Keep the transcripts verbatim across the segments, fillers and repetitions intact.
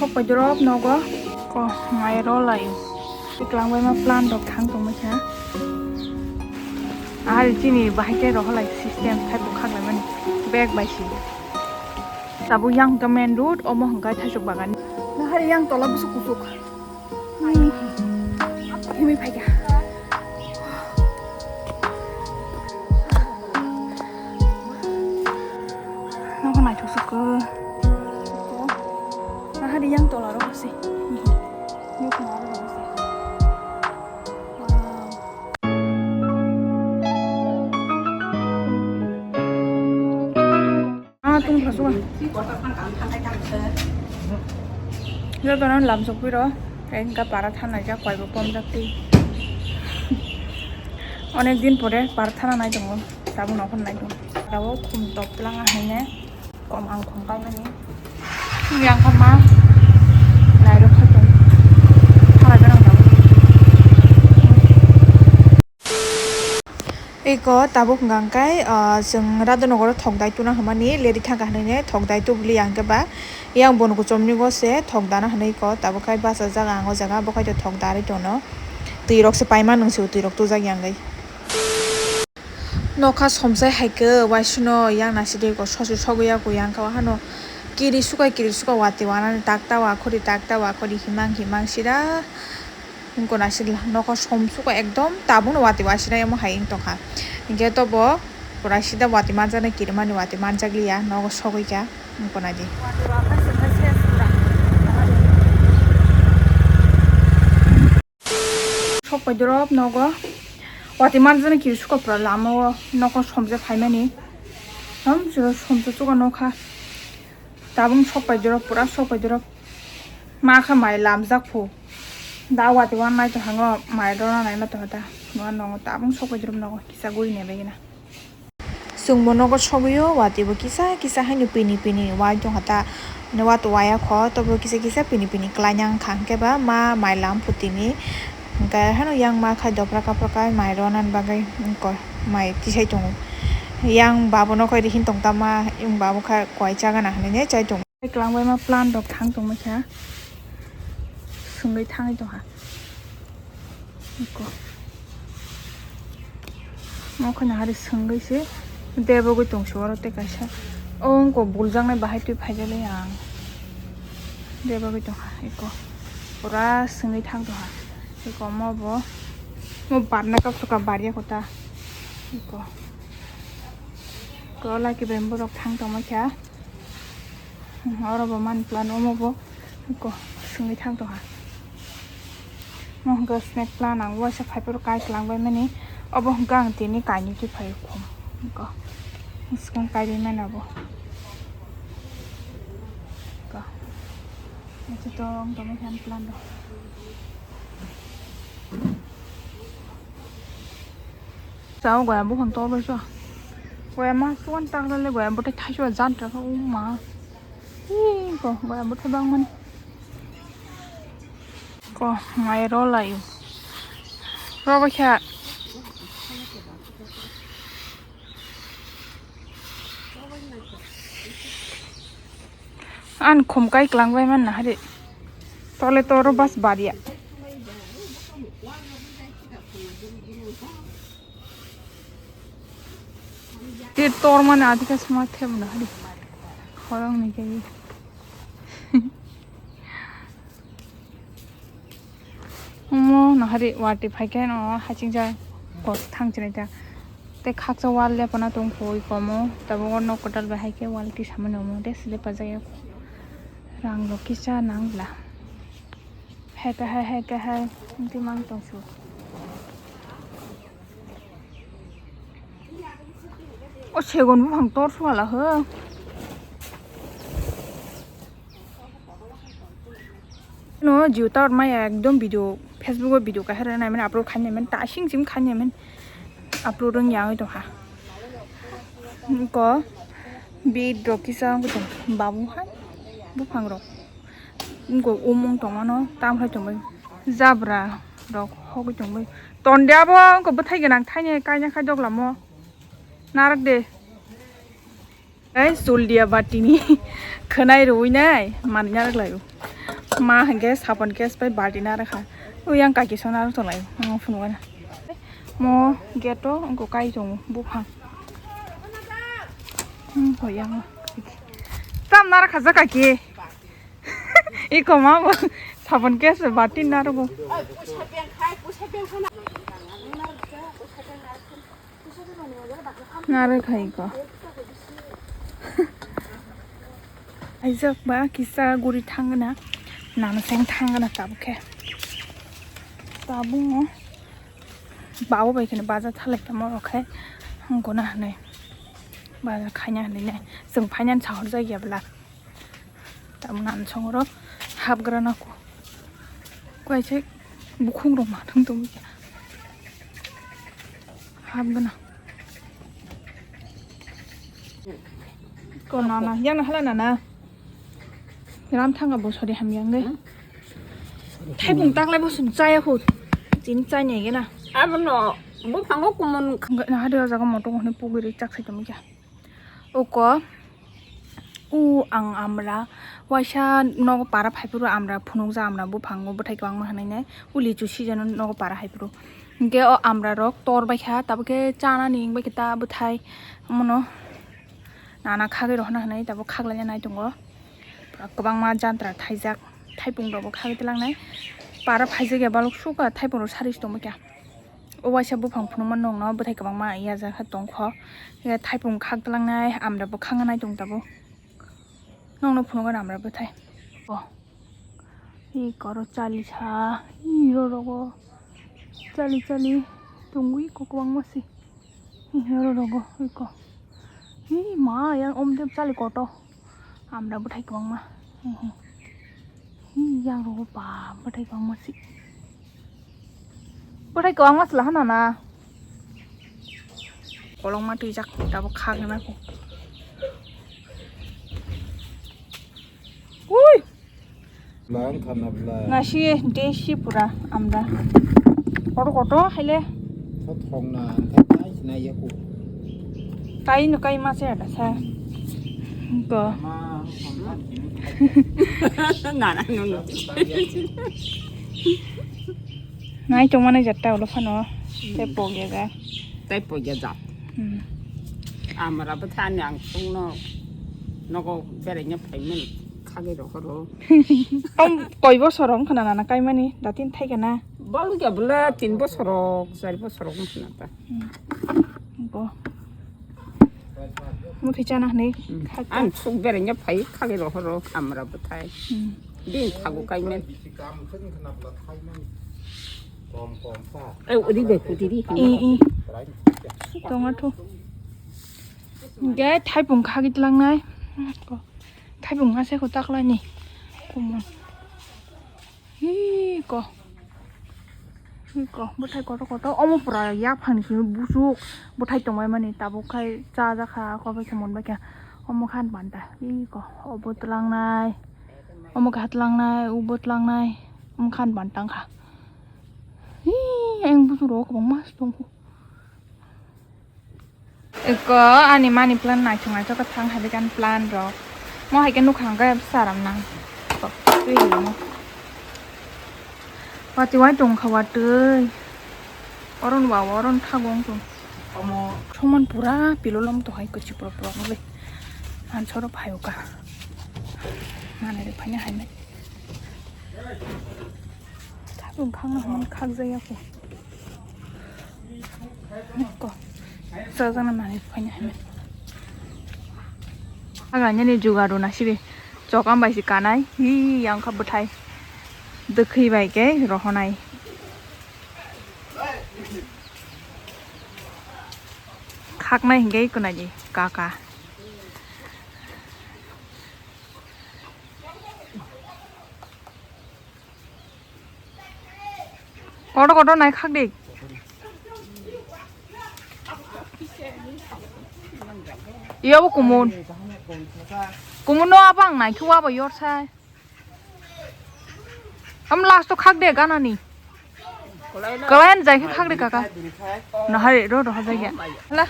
Sok paidorop nogo. Ko mai rw lai. Tiklang bai ma plan rok thang tong mai kha. Ari chini bahai khe rohor lai system khai bo khak lai mani. Bag bai si. Tabuk yang ka main road omo hwnkhe thaisok bagan. Nahari yang tola busuk kusuk. Himwi phaikha. Nogo naithok sukha. Nahari yang tola rok se. Yok na rok se. Wow. Ah, tung phasu. Jotono lam sokpiro, engka para thanai jak, koi bo pomjak twi. Onek din pore para thana nai tongo, tabuk nokhor nai tongo. Tabuk khum top lang ahine, kom ang khum kaimani. Yang kama, nai rok khatung. Thara ganang tabuk. Eko tabuk hwnkha khe, ah, chwng Radhanagar o thok dai tuna hwnmani leri thangkha hwnwi thok dai tubuli ang khe ba yang bono kuchomni go se thok dana hwnwi ko tabuk khai bachajak ang o jaga bo khai thok darwi tono twi rok se paima nung se twi rok tujak yang gai. Nokha somsai hai khe waisino yang nasi de ko sosi sogwi ya ko yang kha hano kiri sukai kiri suka wati wanani takta wakhori takta wakhori himang himang sida. Wngkha naisik nokhor somsuko ekdom tabukno wati wasinai omo hai wng tongkha. Hinkhe tobo pura sida wati manjaknai kirimani wati manjakliya nogo sogwi kha wngkha naidi. Sok paidorop nogo wati manjaknai kiri suko pura lama o nokhor somjak phaimani. Somjak suko nokha. Tabung sok pai jorok, pura sok pai jorok. Ma kha mai lamjak phu. Da wati wan nai to hango mai rona nai ma to hata. Nuan nongo tabung sok pai jorok nogo kisa guri ne begina. Chwngbo nogo sogwi o, wati bo kisa kisa haino pini pini wai tong hata. Wato waya kho, tobo kisa kisa pini pini klai nang kha, hwnkhe ba ma mai lam phu tini. Hwnkhe haino yang ma khai dopra kapra khai mai rona bagwi wngkha, mai tisai tongo. Yang babo no khai rihin tong tama, yang babo khai koi chagana hinwi chai tongo. Kwlangbai ma plan rok thang tongma kha. Swngwi thangwi tongha. Eko. Mo khana hari swngwi se. Debogwi tongsi oro tei kaisa. O wngko buljaknai bahai twi phaijak le ang. Debogwi tongha eko. Pura swngwi thang tongha. Eko mo bo. Mo barna kap suka baria kota. Eko. Ko laki bembo rok thang tongma kha. Oro bo man plan omo bo ko swngwi thang tongha. Mo hwnkha snack plan ang waisa phaiphuru kai kwlangbai mani. Obo hwnkha ang tini kainwi twi phai khum. Ko swkang kaibai mani obo. Ko. Ito to ang tongma kha plan do. Sao goya buphang tolbai so. Goya ma suan taklale goya bwtai thaiso jan ta o ma. Ih, ko goya bwtai bangmani. Ko mai rolayo. Roba kha. An khum kai kwlangbai man nahari. Tole toro bas baria. Tir tor mane adhika sma them na hari. Khorang ni kai. Omo na hari wati phai khe no haching ja kok thang chinai ta. Te khakcha wall le pana tong khoi komo. Tabuk no kotal bai hai khe wall ti samani omo te sile pajak ya. Rang rok kisa nang bla. Hai kahai hai kahai. Inti mang tong su. O segon buphang tor suala ho. No Jio tower maya ekdom video, Facebook o video kahar nai mane upload khainai mane ta sing sim khainai mane upload wng yang to ha. Ko bit rok kisa wng tong babu hai buphang rok. Wngkok umung tongmano, tam khai tongbai. Jabra rok hogwi tongbai. Tonde abo wngkok bwthai gwnang thaini kaina khai doglamo. Narak de. Guys, chul dia batini khwnai rwui nai manwi narak laio. Ma hwnkhe sabon case bai balti narwkha. Uyang kaki sona rw tonglaio. Ang phunukgana. Mo gate o wngkha kai tongo buphang. Hmm, hoyang. Tam narwkha ja kaki. Iko ma bo sabon case bai balti narwgo. Narwkha iko. Aijak ba kisa guri thangna, nana seng thangna tabuk khe. Tabuk no babu bai kheno baja thalai tamo rok khe guna hwnwi baja khaina hwnwi ne chwng phainani sahor jak ya bwla. Tamni ansong oro hapgra nako. Kaisa bukhuk rok ma thung tong kha. Hapgna. Ko nana, yang na hala nana. Ram thanga bo sori hamyang de. Thaibung taklai bo sum chaya ho. Tin chai ne gena. Abono buphango kumun. Na hade o jaga moto hone pugiri chak sai tong kha. Uko, u ang amra, waisa nogo para phaiphuru amra phunukjak amra buphango bwthai kwbangma hwnwi nai, u lichu season o nogo para phaiphuru. Hinkhe o amra rok tor baikha, tabukhe chanani wngbaikhe ta bwthai, omono nana khagwi rohorna hwnwi tabuk khaklaina nai tongo. Kwbangma jantra thaijak, thaipung rokbo khagwi twlangnai, para phaijak ya balok sukha, thaipung rok sari se tongbaikha. O waisa buphang phunukma nokno bwthai kwbangma yajak kha tongkho. Thaipung khak twlangnai, amra bo khang nai tong tabuk. Nokno phunukgana amra bwthai. O. Hi koro chali sa. Hi ro rogo. Chali chali. Tongwi ko kwbangma si. Hi ro rogo. Hi ko. Hi ma yang om dem chali koto. Amra bwthai kwbangma. Hi, hi. Hi, yang rogo ba bwthai kwbangma si. Bwthai kwbangma si lahana na. Kolokma twijak tabuk khagna ko. Ui! Bla wngkha na bla. Nasi desi pura amra. Koto koto haile. Tho thong na, wngkha tai sinai ya ko. Kai no kai ma se ada sa. Ko. Ma, wngkha sini. Na, na, no, no. Nai tongmani jatta ulo phano. Tei pogya ja. Tei pogya ja. Hmm. Amra bwthani ang sungno nogo beraina phaimani khagwi rohoro. Tom koi bosor wngkha na nana kaimani datin thaikha na? Bal ya bwle tin bosor rok, char bosor rok wngkha na ta. Hmm. Bo. Muthai chana hwnwi. Hmm. Kha-, ang suk beraina phai khagwi rohoro amra bwthai. Hmm. Bini thago kaimani. Kom, kom sa. Eh, uri de, uri de. Eh, eh. Tonga thu. Ge thaipung khagwi tlangnai. Thaipung hase ko taklaini. Kumon. Hi ko. Hi ko. Bwthai koto koto. Omo pura yaphang ni simi busuk. Bwthai tongmani tabuk khai cha jakha. Kobai khe monbai khe. Omo khan panta. Hi ko. Obo tlangnai. Omo kha tlangnai. Ubo tlangnai. Omo khan panta kha. Hi, ang busuk rok kwbangma tongkho. Eko ani money plant naithok naithok khe thang hai bai khe ani plant rok. Mo hai khe nukha hwnkhe saram nang. Twi hwnwi mo. Watwi wai tong kha watwi. Oron wa oron thago wng tong. Omo. Songman pura pilolom to hai kwchwk rok rok bai. Ansoro phaio ka. Manai rok phaina hai mai. Tabuk khakna hwnmani khakjak ya kho. Ko. Chajakna manwi phaina hwnwi. Aga nini jugaru na sibi. Chokam bai si kanai. Hi yang kha bwthai. Dwkhwi bai khe rohonai. Khaknai hinkhe kunani kaka. Kotor kotor nai khak di. Iya bo kumun. Kumun no abang nai thu abo yor sai. Am last to khak de ganani. Kalayan jai khe khak de kaka. Na hari ro ro jai ya. Hala.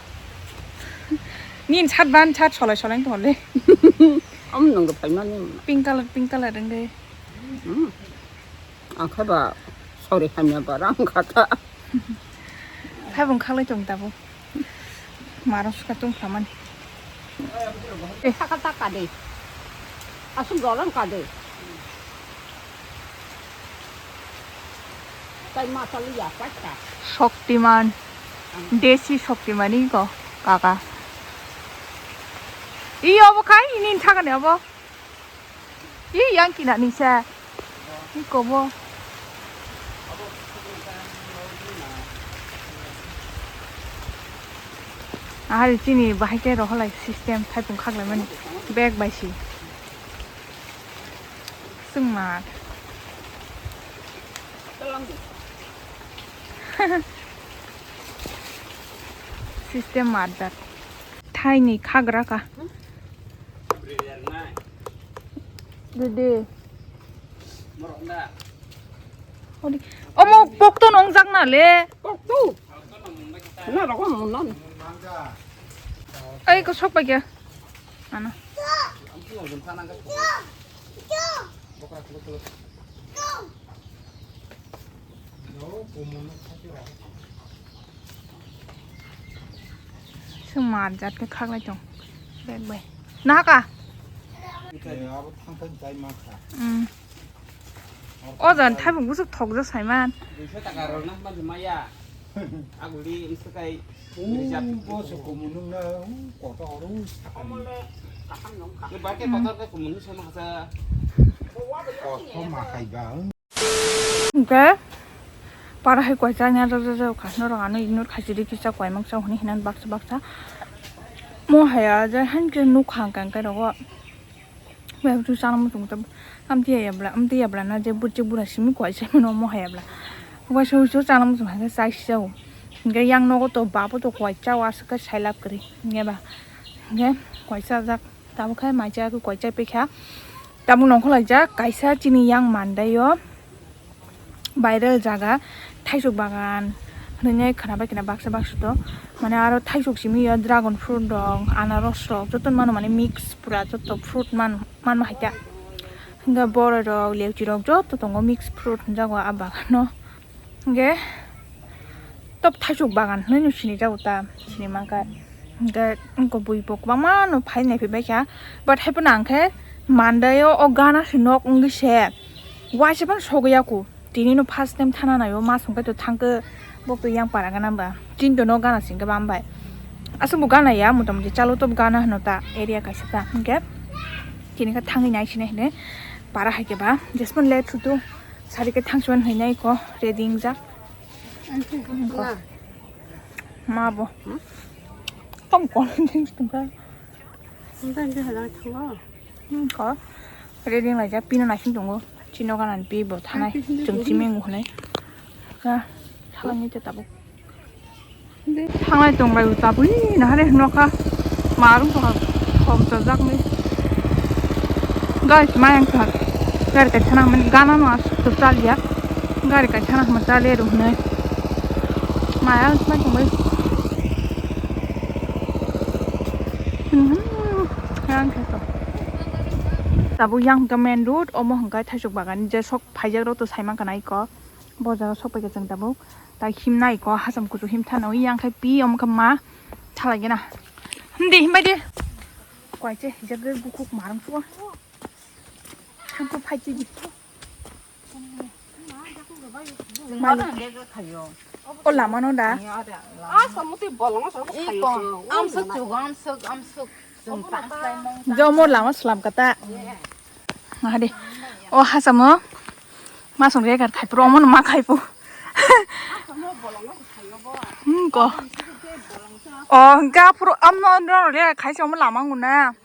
Nin chat ban chat solai solai to le. Am nang do phaimani. Pink color, pink color deng de. Hmm. Ang khe ba sori hamya ba rang kha ta. Khaibung khalai tong tabo. Maro suka tong khamani. Saka ta kade. Asuk dolan kade. Tai ma ta liya paita. Shaktiman. Desi Shaktiman iko kaka. Iyo bo khai ini thagani abo. Ih, yang kina ni sa. Ni kobo. Ahari chini bahai ke roholai system thaipung khaklai mani. Bag bai si. Sungma. System marjak. Thaini khagra ka. Dede. Odi. Omo pokto nongjak na le. Pokto. Na rogo munon. Ai ko sok paikya. Ano. Sung marjat ke khaklai tong. Bag bai. Nahaka? Eh, abo thang thang chai ma kha. Hmm. O jan thaibung busuk thokjak saiman. Duiso taka rwna hwnba se maya. Aguli wngsukai. Bo se kumu nung na, kotor sakani. Bake kotor ke kumu nung sama kasa. Kotor ma khai ba. Hingke para hai koi chang ya, ja, ja, ja, kha norok ano ignore khai sidi kisa koi mang chao hwnwi hinan baksa baksa. Mo haya je han ke nuk hang kang kai rogo. Bai tu chana muchung ta amti ya bla, amti ya bla na je buchi bura simi koi chai mano mo haya bla. Koi chai chana muchung hai chai chao. Hingke yang nogo to bapo to koi chao aswk khe sai lab kwrwi. Hingke ba. Hingke koi chajak. Tabuk khai mai chaya khe koi chai pekha. Tabuk nongkhor laijak kaisa chini yang Mandai o viral jaga thaisok bagan hwnwi khwnabai khwna baksa baksa to mane aro thaisok simi o dragon fruit rok anaros rok joto mano mane mix pura joto fruit man manma hai ta hwnkhe boroi rok lekchi rok joto tongo mix fruit hwnjago ah bagano. Hingke top thaisok bagan hinui no sini jago ta sini mangkha. Hingke wngkha bui bo kwbangma no phai nai phai baikha, but hai phano ang khe Mandai o o gana se nok wngwi se waisa phano sogwi ya ku. Tini no first time thana nai o mas hwnkhe to thangkhe bo to yang para gana ba chini to no gana singkhe bam bai aswk bo gana ya mota moti chalo top gana hwno ta area kaisa ta hingke tini khe thangwi nai sini hine para hai khe ba jesmon le thutu. Sari khe thangsiman hinwi nai ko ready wngjak. Ma bo. Tom kon things tungka. Ko ready wnglaijak pino naising tongo. Chino ganani pi bo thanai. Chwng chimeng hinwi. Ka salani te tabuk. Thanglai tong bai bo tabui nahare nokha marung tongkha khom chajaknai. Guys, mayang thar gari kaisa nang mani gana no aswk to chaliya gari kaisa nang ma chaliya rw hinwi mayang thar tong bai. Yang khe to tabuk yang hwnkha main road omo hwnkha thaisok bagan je sok phaijak rok to sai mankha nai ko. Bo jaga sok paikha chwng tabuk. Tai himnai ko hacham kuchuk him thana ui yang khai pi omo khe ma thalai gena. Himdi himbai di. Koi che hijab de bukhuk marang suwa. Thangko phai chi di. Malik. O lama no da. Asa muti bolong sa khayo. Amsuk chugo amsuk amsuk. Jomo lama slam kata. Ngahade. O hasamo. Masong regar khai pro mon ma khai po. Hmm ko. O ga pro am no no re khai so lama nguna.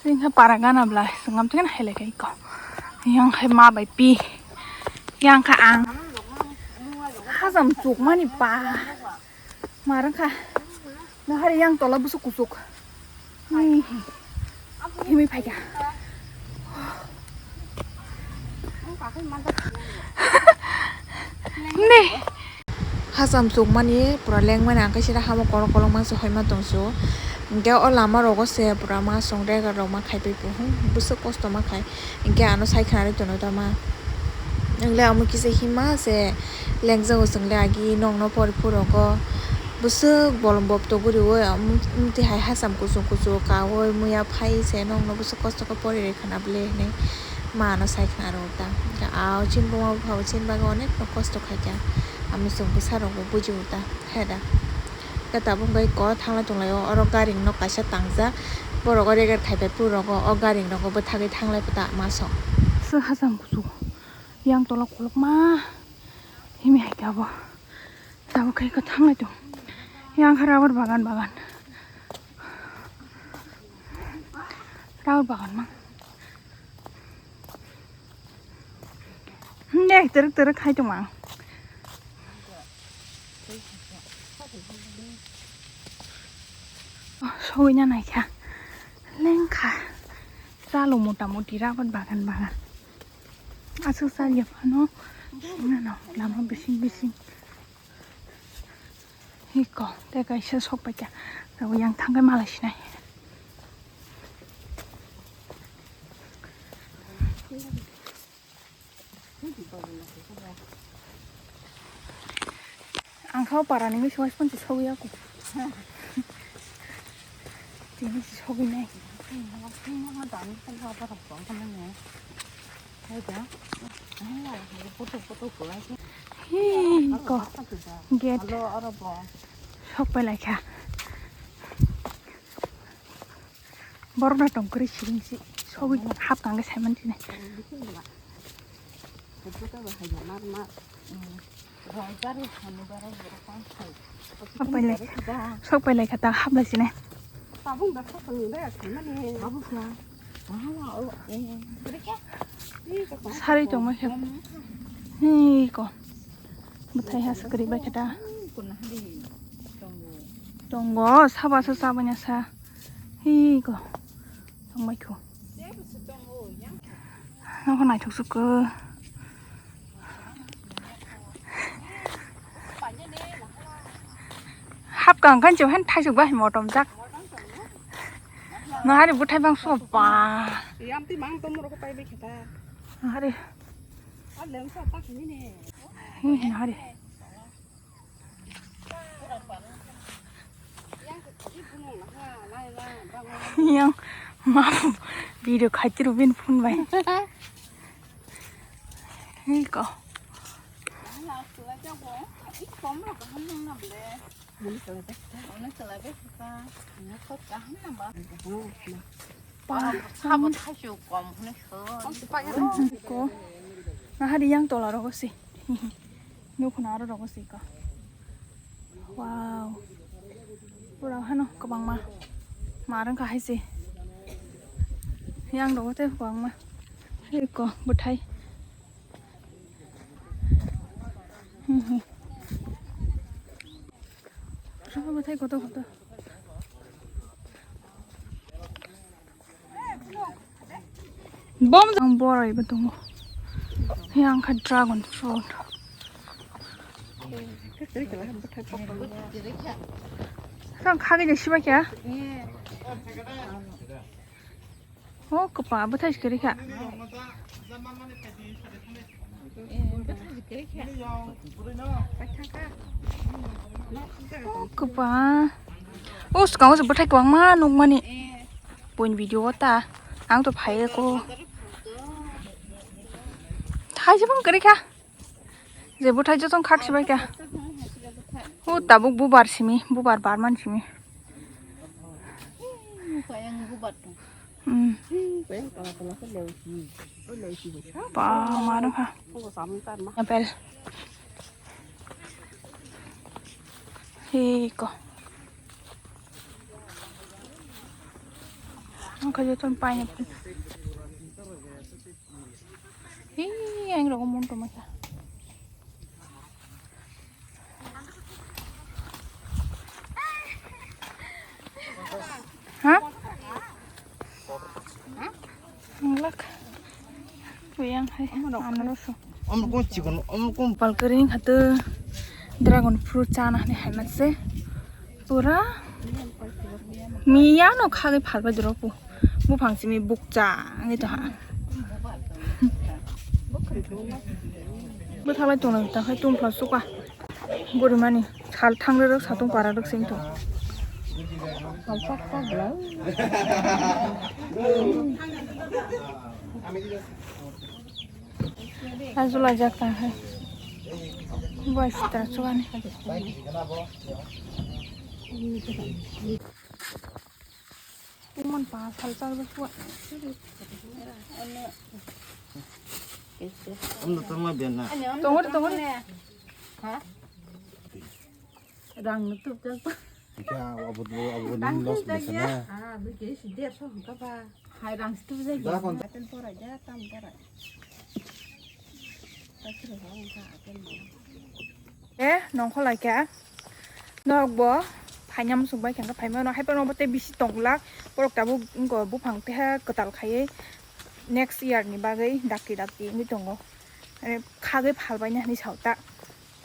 Sing ha para gana bla singam tikan hele kai ko. Yang hai ma bai pi. Yang kha ang. Hajam chuk mani pa. Marang kha. Nahari yang tola busuk kusuk. Hi. Himi phaikha. Ni. Hacham chukmani pura lengmani ang kaisa hamo kolok kolok mangsa hoima tongsu. Hingke o lama rogo se pura ma song rega rok ma khaipai po, hmm, bwswk kosto ma khai. Hingke ano sai khna rwi tono tama. Ang le amo kisa hima se lengjago chwng le agi nokno pori phurogo. Bwswk bolong bob togori o, am-, amtwi hai hacham kuchuk kuchuk kaui muya phai se nokno bwswk kosto khe pori rwi khna bwle hinui ma ano sai khna rwo ta. Hingke a o chini buma bupha bo chini bagwi onek no kosto khaikha. Amo chwng bwsa rok bo buji o ta, he da. Hingke tabuk bai kok thanglai tonglaio, oro gari nok kaisa tangjak, borok o reger khaipai phuru rogo o gari nogo bwthagwi thanglai ta maso. Swk hacham kuchuk yang tola kolokma himi hai khe abo. Tabuk khe kwthang lai tong. Yang khe rubber bagan bagan. Rubber bagan ma. Hmm, deh, teruk teruk khai tong ang. Oh, sogwi na naikha. Lengkha. Chalo mota moti rubber bagan bagan. Aswk chaliya phano. Sina no lama bising bising. Hiko, tei kaisa sok paikha. Tabuk yang thangkhe malai sinai. Ang kha o para ni misi waiphano se sogwi ya kho. Tini se sogwi nai. Hei ko. Gate. Sok pai lai kha. Borok no tong kwrwi siring si. Sogwi hap kang khe sai man tini. Sok pai lai, sok pai lai kha ta hap lai sini. Sari tong mai kha. Hei ko. Bwthai ha swkri bai kha ta. Tongo, saba sa saba nya sa. Hei ko. Tong mai kho. Nokho naithok sukho. Hap kang khan chwng han thaisuk bai motom jak. Nahari bwthai bang so ba. Yam ti mang tong rok pai bai kheta. Nahari. Aleng sa ta khini ne. Hi, nahari. Yang ma video khaiti rubin phone bai. Hei ko. Ko. Nahari yang tola rogo si. Nukhuna aro rogo si ko. Wow. Pura hano kwbangma. Ma rwngkha hai se. Yang rogo tei kwbangma. Eko bwthai. Hmm, hmm. Bwthai kotor kotor. Bom ang boroi bo tongo. He ang kha dragon fruit. Ang khagwi de siba kya? O kwpa bwthai se kwrwi kha. O kwpa. O swkango se bwthai kwbangma nukmani. Buini video o ta. Ang to phai ko. Thaisibong kwrwi kha. Je bwthai joto khak sibai kha. O tabuk bubar simi, bubar barman simi. Hmm. Ba, ma rwkha. Apple. Hiko. Ang kha joto pineapple. Hi, ang rok mon to masa. Ha? Ang lak. Puyang hai. Ano so. Om ko chikon, om ko palkering hatu. Dragon fruit chana hinwi haimanse. Pura miya no khagwi phalbai doro pu. Buphang simi bukcha wngwi tongha. Bwthalai tongnai ta khai tongphla suka. Gorimani sal thangrwrwk satung pararwk sing thung. Ajulajak tang hai. Bai sitra chuani. Tumon pa sal chal ba chuwa. Amno tangma bena. Tongori, tongori. Ha? Rang nutup jal pa. Ika abo abo Rang loss nutup jal ya. Ah, bu ke si der so ka ba. Hai rang stup jal. Da kon. Aten pora ja tam pora. E, nongkhor lai kha. Norok bo phaina muchung bai khe phaima no hai phano bo tei bisi tong glak. Borok tabuk wngkha buphang teha kwtal khaiwi next year ni bagwi dakti dakti wngwi tongo. Mane khagwi phalbaina hinwi sao ta.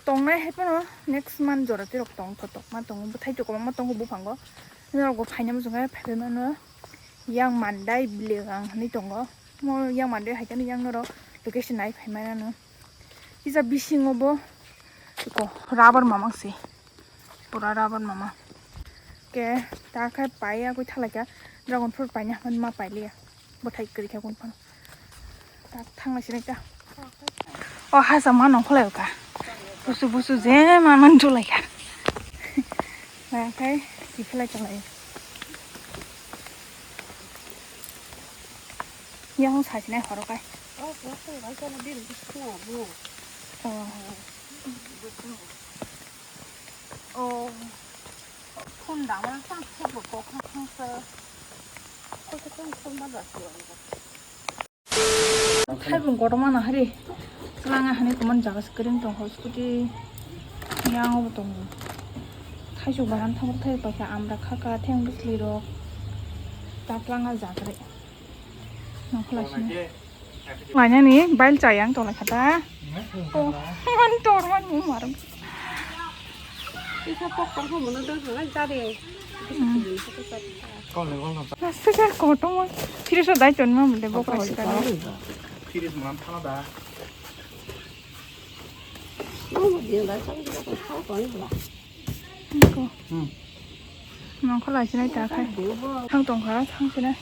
Tongnai hai phano next month jora tei rok tong thotok ma tongo. Bwthai to kwbangma tongo buphango. Norok bo phaina muchung khe phaibai mano. Yang mandai bilegang hinwi tongo. Mo yang mandai hai khe yang norok location nai phai mano. Kisa bisingo bo eko rubber mamang se. Pura rubber mama. Ke ta khai pai ya koi thalai kha. Dragon fruit paina hwn ma pailiya. Bwthai kwrwi kha kun phano. Ta thanglai sinai ta. O hasa ma nongkhor lai kha. Busu busu je ma man chulai kha. Ba khai kiphilai chalai. Yang sa sinai horo kai. Oh, oh. Phone dama sang khebo kokha khangsa. Kokha khangsa ma da suwa. Thaibung kotorma na hari. Langa hani kuman jaga screen tong ho scooty. Yang obo tong. Thaisuk bahan thamuk thai paikha amra khaka theng bwsli rok. Taklanga jagre. Nongkhor lai sini. Lainani bail chayang tong lai khata. Oh, man tor man mu maram. Isa pok pok mo no dong lai jare. Kol ni kol no. Nasa jar kotorma. Fridge o dai ton ma mule bok pai sika. Fridge mo nam thana da. Mo mo din dai sa ko ko ko ni la. Ko. Hmm. Nongkhor lai sinai ta khai. Thang tong kha, thang sinai.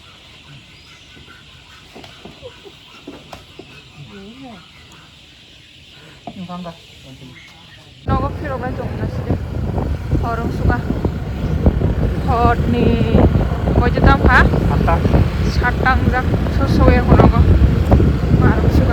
Nogo phirok lai tong kha side. Horong suka. Hor ni koito tam kha? Satta. Satta wngjak. So so ya kono go. Marung su.